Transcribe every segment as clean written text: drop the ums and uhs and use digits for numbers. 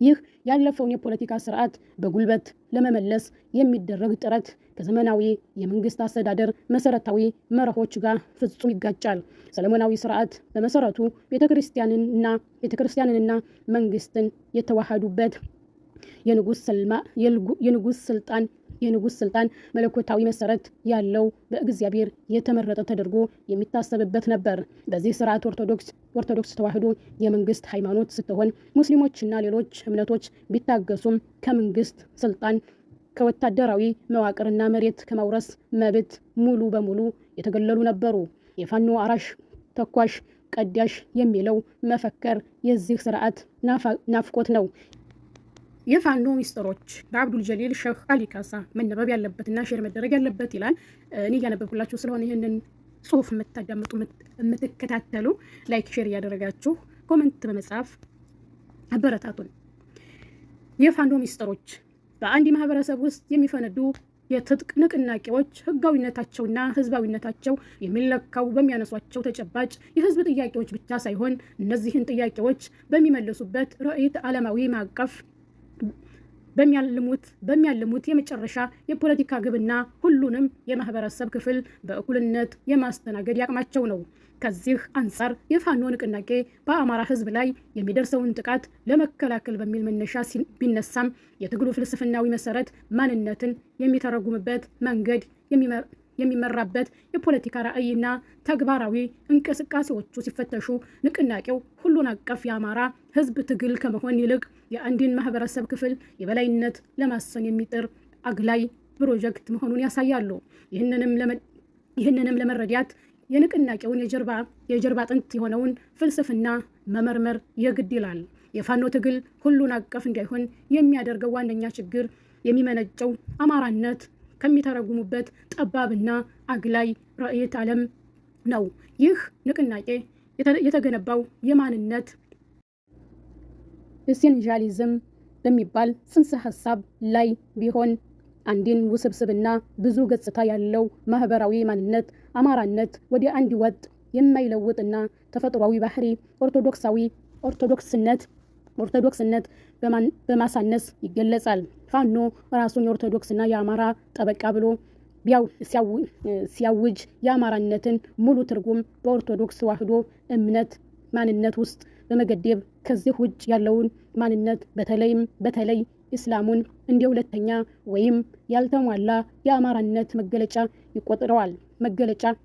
ይህ ያለፈውን የፖለቲካ ስርዓት በጉልበት ለመመለስ የሚደረግ ጥረት ከዘመናዊ የመንግስት አስተዳደር መሰረታዊ መርሆች ጋር ፍጹም ይጋጫል። ሰለሞናዊ ስርዓት በመሰረቱ ቤተክርስቲያንንና መንግስትን የተዋሃዱበት፣ የንጉስ ስልጣን መለኮታዊ መሰረት ያለው፣ በእግዚአብሔር የተመረጠ ተደርጎ የሚታሰብበት ነበር። በዚህ ስርዓት ኦርቶዶክስ ተዋሕዶ የመንግስት ሃይማኖት ስትሆን፣ ሙስሊሞችና ሌሎች እምነቶች ቢታገሱም ከመንግስት ስልጣን፣ ከወታደራዊ መዋቅርና መሬት ከመውረስ መብት ሙሉ በሙሉ የተገለሉ ነበሩ። የፋኖ አራሽ፣ ተኳሽ፣ ቀዳሽ የሚለው መፈክር የዚህ ስርዓት ናፍቆት ነው። የፋኖ ሚስጥሮች በአብዱል ጀሊል ሸህ አሊ ካሳ መነበብ ያለበትና share መደረግ ያለበት ይላል። እኔ እያነበብኩላችሁ ስለሆነ ይህንን ጽሁፍ የምታዳምጡ፣ የምትከታተሉ like፣ share እያደረጋችሁ፣ comment በመጻፍ አበረታቱን። የፋኖ ሚስጥሮች። በአንድ ማህበረሰብ ውስጥ የሚፈነዱ የትጥቅ ንቅናቄዎች ህጋዊነታቸውና ህዝባዊነታቸው የሚለካው በሚያነሷቸው ተጨባጭ የህዝብ ጥያቄዎች ብቻ ሳይሆን እነዚህን ጥያቄዎች በሚመልሱበት ርዕዮተ ዓለማዊ ማዕቀፍ፣ በሚያልሙት የመጨረሻ የፖለቲካ ግብና ሁሉንም የማህበረሰብ ክፍል በእኩልነት የማስተናገድ ያቅማቸው ነው። ከዚህ አንጻር የፋኖ ንቅናቄ በአማራ ህዝብ ላይ የሚደርሰውን ጥቃት ለመከላከል በሚል መነሻ ቢነሳም፣ የትግሉ ፍልስፍናዊ መሰረት፣ ማንነትን የሚተረጉምበት መንገድ፣ የሚመራበት የፖለቲካ ራዕይና ተግባራዊ እንቅስቃሴዎቹ ሲፈተሹ ንቅናቄው ሁሉን አቀፍ የአማራ ህዝብ ትግል ከመሆን ይልቅ የአንድን ማህበረሰብ ክፍል የበላይነት ለማስፈን የሚጥር አግላይ ፕሮጀክት መሆኑን ያሳያሉ። ይህንንም ለመረዳት የንቅናቄውን የጀርባ አጥንት የሆነውን ፍልስፍና መመርመር የግድ ይላል። የፋኖ ትግል ሁሉን አቀፍ እንዳይሆን የሚያደርገው ዋነኛ ችግር የሚመነጨው አማራነት ከሚተረጉሙበት ጠባብና አግላይ ርዕዮተ ዓለም ነው። ይህ ንቅናቄ የተገነባው የማንነት essentialism በሚባል ጽንሰ ሀሳብ ላይ ቢሆን፣ አንድን ውስብስብና ብዙ ገጽታ ያለው ማህበራዊ ማንነት አማራነት ወደ አንድ ወጥ፣ የማይለወጥና ተፈጥሯዊ ባህሪ ኦርቶዶክስነት በማሳነስ ይገለጻል። ፋኖ ራሱን የኦርቶዶክስና የአማራ ጠበቃ ብሎ ሲያውጅ የአማራነትን ሙሉ ትርጉም በኦርቶዶክስ ተዋሕዶ እምነት ማንነት ውስጥ በመገደብ ከዚህ ውጭ ያለውን ማንነት፣ በተለይ ኢስላሙን፣ እንደ ሁለተኛ ወይም ያልተሟላ የአማራነት መገለጫ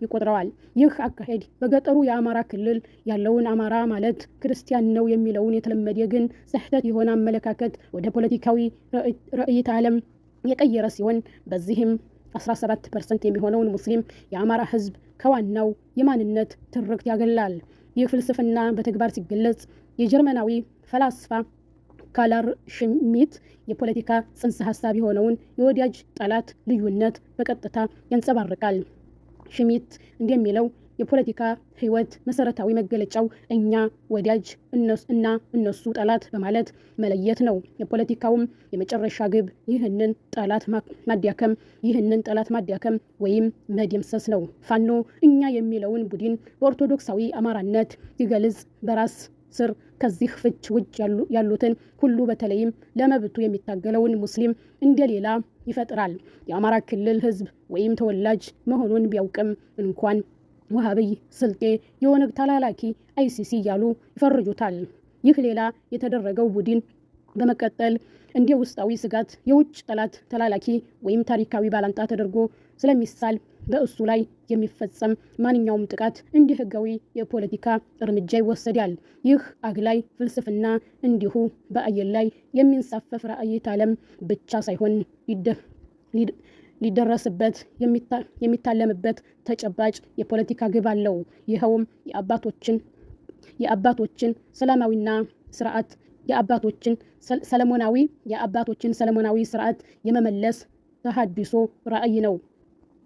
ይቆጥረዋል። ይህ አካሄድ በገጠሩ የአማራ ክልል ያለውን አማራ ማለት ክርስቲያን ነው የሚለውን የተለመደ ግን ስህተት የሆነ አመለካከት ወደ ፖለቲካዊ ርዕዮተ ዓለም የቀየረ ሲሆን፣ በዚህም 17% የሚሆነውን ሙስሊም የአማራ ሕዝብ ከዋናው የማንነት ትርክት ያገላል። ይህ ፍልስፍና በተግባር ሲገለጽ የጀርመናዊ ፈላስፋ ካርል ሽሚት የፖለቲካ ጽንሰ ሀሳብ የሆነውን የወዳጅ ጠላት ልዩነት በቀጥታ ያንጸባርቃል። ሽሚት እንደሚለው የፖለቲካ ሕይወት መሰረታዊ መገለጫው እኛ ወዳጅ እና እነሱ ጠላት በማለት መለየት ነው። የፖለቲካውም የመጨረሻ ግብ ይህንን ጠላት ማዳከም ወይም መደምሰስ ነው። ፋኖ እኛ የሚለውን ቡድን በኦርቶዶክሳዊ አማራነት ሲገልጽ በራስ ስር ከዚህ ፍች ውጭ ያሉትን ሁሉ፣ በተለይም ለመብቱ የሚታገለውን ሙስሊም እንደሌላ ይፈጥራል። የአማራ ክልል ሕዝብ ወይም ተወላጅ መሆኑን ቢያውቅም እንኳን ወሃብይ፣ ስልጤ፣ የኦነግ ተላላኪ፣ አይሲሲ እያሉ ይፈርጁታል። ይህ ሌላ የተደረገው ቡድን በመቀጠል እንደ ውስጣዊ ስጋት፣ የውጭ ጠላት ተላላኪ ወይም ታሪካዊ ባላንጣ ተደርጎ ስለሚሳል በእሱ ላይ የሚፈጸም ማንኛውም ጥቃት እንደ ህጋዊ የፖለቲካ እርምጃ ይወሰዳል። ይህ አግላይ ፍልስፍና እንዲሁ በአየር ላይ የሚንሳፈፍ ርዕዮተ ዓለም ብቻ ሳይሆን ሊደረስበት የሚታለምበት ተጨባጭ የፖለቲካ ግብ አለው። ይኸውም የአባቶችን ሰለሞናዊ ስርዓት የመመለስ ተሃድሶ ራዕይ ነው።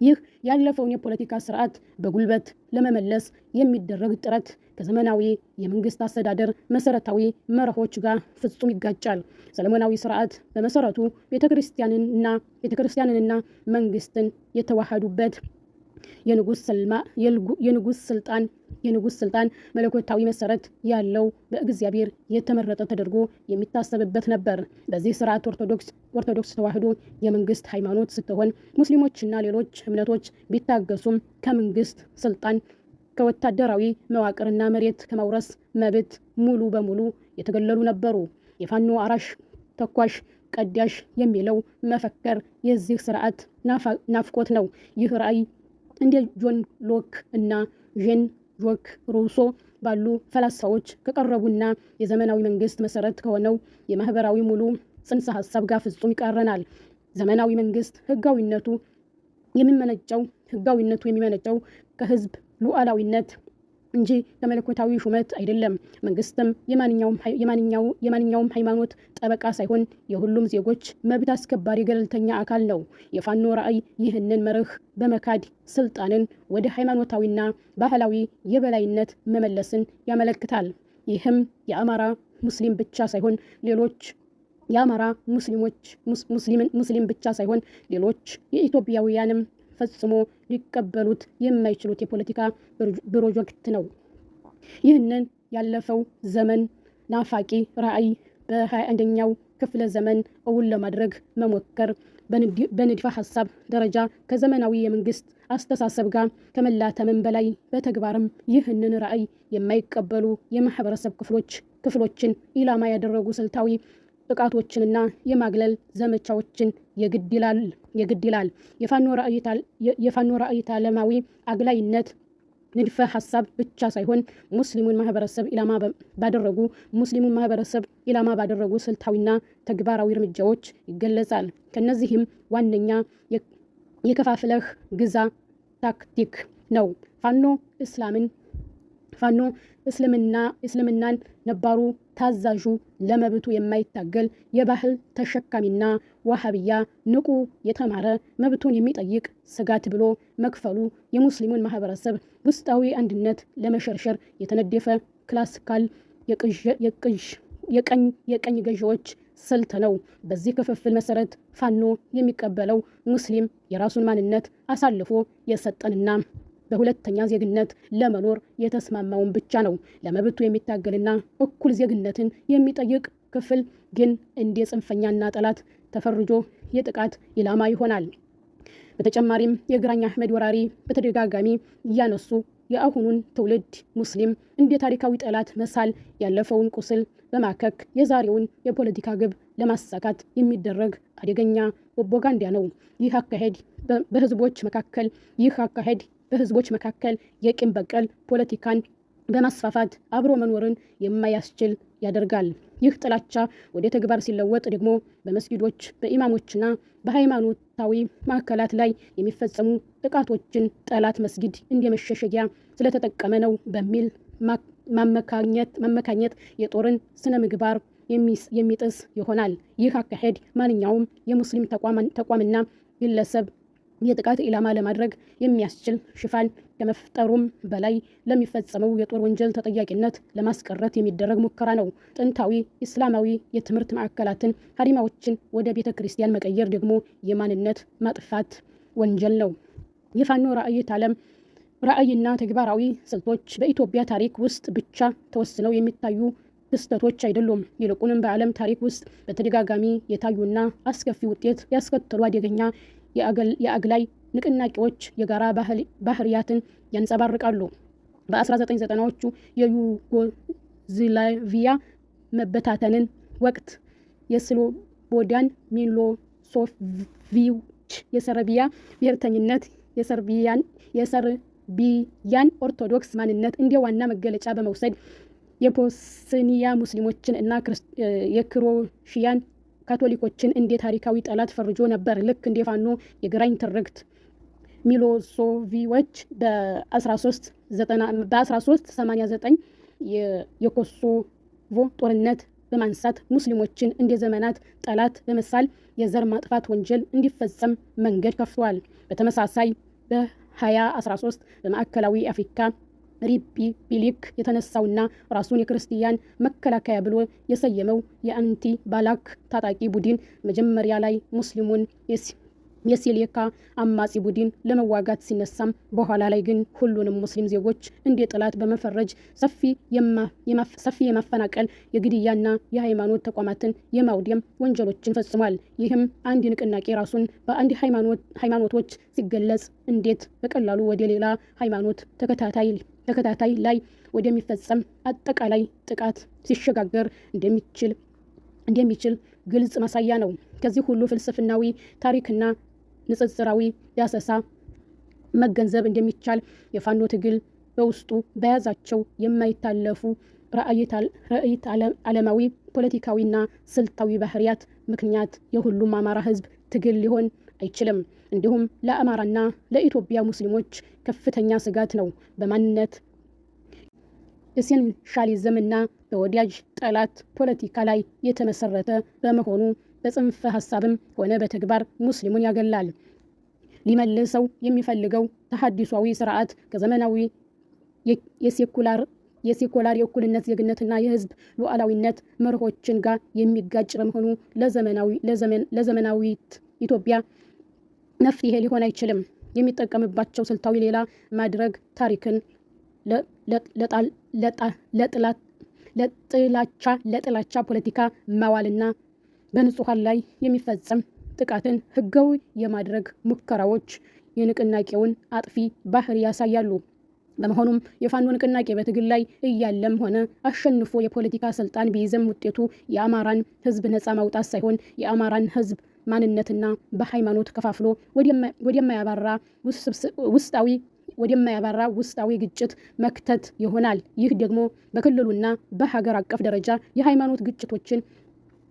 ይህ ያለፈውን የፖለቲካ ስርዓት በጉልበት ለመመለስ የሚደረግ ጥረት ከዘመናዊ የመንግስት አስተዳደር መሰረታዊ መርሆች ጋር ፍጹም ይጋጫል። ሰለሞናዊ ስርዓት በመሰረቱ ቤተክርስቲያንንና መንግስትን የተዋሃዱበት፣ የንጉስ ስልጣን መለኮታዊ መሰረት ያለው፣ በእግዚአብሔር የተመረጠ ተደርጎ የሚታሰብበት ነበር። በዚህ ስርዓት ኦርቶዶክስ ተዋሕዶ የመንግስት ሃይማኖት ስትሆን፣ ሙስሊሞችና ሌሎች እምነቶች ቢታገሱም ከመንግስት ስልጣን፣ ከወታደራዊ መዋቅርና መሬት ከመውረስ መብት ሙሉ በሙሉ የተገለሉ ነበሩ። የፋኖ አራሽ፣ ተኳሽ፣ ቀዳሽ የሚለው መፈክር የዚህ ስርዓት ናፍቆት ነው። ይህ ራዕይ እንደ ጆን ሎክ እና ዤን ዦክ ሩሶ ባሉ ፈላስፋዎች ከቀረቡና የዘመናዊ መንግስት መሰረት ከሆነው የማህበራዊ ሙሉ ጽንሰ ሀሳብ ጋር ፍጹም ይቃረናል። ዘመናዊ መንግስት ህጋዊነቱ የሚመነጨው ከህዝብ ሉዓላዊነት እንጂ ከመለኮታዊ ሹመት አይደለም። መንግስትም የማንኛውም ሃይማኖት ጠበቃ ሳይሆን የሁሉም ዜጎች መብት አስከባሪ ገለልተኛ አካል ነው። የፋኖ ራዕይ ይህንን መርህ በመካድ ስልጣንን ወደ ሃይማኖታዊና ባህላዊ የበላይነት መመለስን ያመለክታል። ይህም የአማራ ሙስሊሞች ሙስሊም ብቻ ሳይሆን ሌሎች የኢትዮጵያውያንም ፈጽሞ ሊቀበሉት የማይችሉት የፖለቲካ ፕሮጀክት ነው። ይህንን ያለፈው ዘመን ናፋቂ ራዕይ በ21ኛው ክፍለ ዘመን እውን ለማድረግ መሞከር በንድፈ ሀሳብ ደረጃ ከዘመናዊ የመንግስት አስተሳሰብ ጋር ከመላተምም በላይ፣ በተግባርም ይህንን ራዕይ የማይቀበሉ የማህበረሰብ ክፍሎችን ኢላማ ያደረጉ ስልታዊ ጥቃቶችንና የማግለል ዘመቻዎችን የግድ ይላል። የፋኖ ራዕይ ዓለማዊ አግላይነት ንድፈ ሀሳብ ብቻ ሳይሆን ሙስሊሙን ማህበረሰብ ኢላማ ባደረጉ ስልታዊና ተግባራዊ እርምጃዎች ይገለጻል። ከነዚህም ዋነኛ የከፋፍለህ ግዛ ታክቲክ ነው። ፋኖ እስልምናን ነባሩ፣ ታዛዡ፣ ለመብቱ የማይታገል የባህል ተሸካሚና ዋሃብያ ንቁ፣ የተማረ፣ መብቱን የሚጠይቅ ስጋት ብሎ መክፈሉ የሙስሊሙን ማህበረሰብ ውስጣዊ አንድነት ለመሸርሸር የተነደፈ classical የቅኝ ገዢዎች ስልት ነው። በዚህ ክፍፍል መሰረት ፋኖ የሚቀበለው ሙስሊም የራሱን ማንነት አሳልፎ የሰጠንና በሁለተኛ ዜግነት ለመኖር የተስማማውን ብቻ ነው። ለመብቱ የሚታገልና እኩል ዜግነትን የሚጠይቅ ክፍል ግን እንደ ጽንፈኛና ጠላት ተፈርጆ የጥቃት ኢላማ ይሆናል። በተጨማሪም የግራኝ አህመድ ወራሪ በተደጋጋሚ እያነሱ የአሁኑን ትውልድ ሙስሊም እንደ ታሪካዊ ጠላት መሳል ያለፈውን ቁስል በማከክ የዛሬውን የፖለቲካ ግብ ለማሳካት የሚደረግ አደገኛ ፕሮፓጋንዳ ነው። ይህ አካሄድ በህዝቦች መካከል የቂም በቀል ፖለቲካን በማስፋፋት አብሮ መኖርን የማያስችል ያደርጋል። ይህ ጥላቻ ወደ ተግባር ሲለወጥ ደግሞ በመስጊዶች፣ በኢማሞችና በሃይማኖታዊ ማዕከላት ላይ የሚፈጸሙ ጥቃቶችን ጠላት መስጊድ እንደ መሸሸጊያ ስለተጠቀመ ነው በሚል ማመካኘት የጦርን ስነ ምግባር የሚጥስ ይሆናል። ይህ አካሄድ ማንኛውም የሙስሊም ተቋምና ግለሰብ የጥቃት ኢላማ ለማድረግ የሚያስችል ሽፋን ከመፍጠሩም በላይ ለሚፈጸመው የጦር ወንጀል ተጠያቂነት ለማስቀረት የሚደረግ ሙከራ ነው። ጥንታዊ እስላማዊ የትምህርት ማዕከላትን፣ ሀሪማዎችን ወደ ቤተ ክርስቲያን መቀየር ደግሞ የማንነት ማጥፋት ወንጀል ነው። የፋኖ ራዕይና ተግባራዊ ስልቶች በኢትዮጵያ ታሪክ ውስጥ ብቻ ተወስነው የሚታዩ ክስተቶች አይደሉም። ይልቁንም በዓለም ታሪክ ውስጥ በተደጋጋሚ የታዩና አስከፊ ውጤት ያስከተሉ አደገኛ የአግላይ ንቅናቄዎች የጋራ ባህሪያትን ያንጸባርቃሉ። በ1990ዎቹ የዩጎዝላቪያ መበታተንን ወቅት የስሎቦዳን ሚሎሶቪች የሰርቢያ ብሔርተኝነት የሰርቢያን ኦርቶዶክስ ማንነት እንደ ዋና መገለጫ በመውሰድ የቦስኒያ ሙስሊሞችን እና የክሮሺያን ካቶሊኮችን እንደ ታሪካዊ ጠላት ፈርጆ ነበር። ልክ እንደ ፋኖ የግራኝ ትርክት ሚሎሶቪዎች በ1389 የኮሶቮ ጦርነት በማንሳት ሙስሊሞችን እንደ ዘመናት ጠላት በመሳል የዘር ማጥፋት ወንጀል እንዲፈጸም መንገድ ከፍተዋል። በተመሳሳይ በ2013 በማዕከላዊ አፍሪካ ሪፐብሊክ የተነሳውና ራሱን የክርስቲያን መከላከያ ብሎ የሰየመው የአንቲ ባላክ ታጣቂ ቡድን መጀመሪያ ላይ ሙስሊሙን የሴሌካ አማጺ ቡድን ለመዋጋት ሲነሳም በኋላ ላይ ግን ሁሉንም ሙስሊም ዜጎች እንደ ጠላት በመፈረጅ ሰፊ የማፈናቀል፣ የግድያና የሃይማኖት ተቋማትን የማውደም ወንጀሎችን ፈጽሟል። ይህም አንድ ንቅናቄ ራሱን በአንድ ሃይማኖቶች ሲገለጽ እንዴት በቀላሉ ወደ ሌላ ሃይማኖት ተከታታይ ላይ ወደሚፈጸም አጠቃላይ ጥቃት ሲሸጋገር እንደሚችል ግልጽ ማሳያ ነው። ከዚህ ሁሉ ፍልስፍናዊ፣ ታሪክና ንጽጽራዊ ዳሰሳ መገንዘብ እንደሚቻል የፋኖ ትግል በውስጡ በያዛቸው የማይታለፉ ርዕዮተ ዓለማዊ፣ ፖለቲካዊና ስልታዊ ባህሪያት ምክንያት የሁሉም አማራ ሕዝብ ትግል ሊሆን አይችልም። እንዲሁም ለአማራና ለኢትዮጵያ ሙስሊሞች ከፍተኛ ስጋት ነው። በማንነት essentialism ና በወዳጅ ጠላት ፖለቲካ ላይ የተመሰረተ በመሆኑ በጽንፈ ሀሳብም ሆነ በተግባር ሙስሊሙን ያገላል። ሊመልሰው የሚፈልገው ተሐድሷዊ ስርዓት ከዘመናዊ የ secular፣ የእኩልነት፣ ዜግነትና የህዝብ ሉዓላዊነት መርሆችን ጋር የሚጋጭ በመሆኑ ለዘመናዊት ኢትዮጵያ መፍትሄ ሊሆን አይችልም። የሚጠቀምባቸው ስልታዊ ሌላ ማድረግ፣ ታሪክን ለጥላቻ ፖለቲካ ማዋልና በንጹሐን ላይ የሚፈጸም ጥቃትን ህጋዊ የማድረግ ሙከራዎች የንቅናቄውን አጥፊ ባህሪ ያሳያሉ። በመሆኑም የፋኖ ንቅናቄ በትግል ላይ እያለም ሆነ አሸንፎ የፖለቲካ ስልጣን ቢይዝም ውጤቱ የአማራን ህዝብ ነጻ ማውጣት ሳይሆን የአማራን ህዝብ ማንነትና በሃይማኖት ከፋፍሎ ወደማያባራ ውስጣዊ ግጭት መክተት ይሆናል። ይህ ደግሞ በክልሉና በሀገር አቀፍ ደረጃ የሃይማኖት ግጭቶችን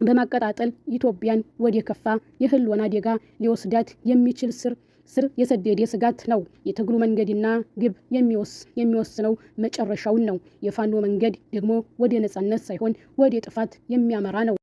በማቀጣጠል ኢትዮጵያን ወደ ከፋ የህልውና አደጋ ሊወስዳት የሚችል ስር ስር የሰደደ ስጋት ነው። የትግሉ መንገድና ግብ የሚወስነው መጨረሻውን ነው። የፋኖ መንገድ ደግሞ ወደ ነጻነት ሳይሆን ወደ ጥፋት የሚያመራ ነው።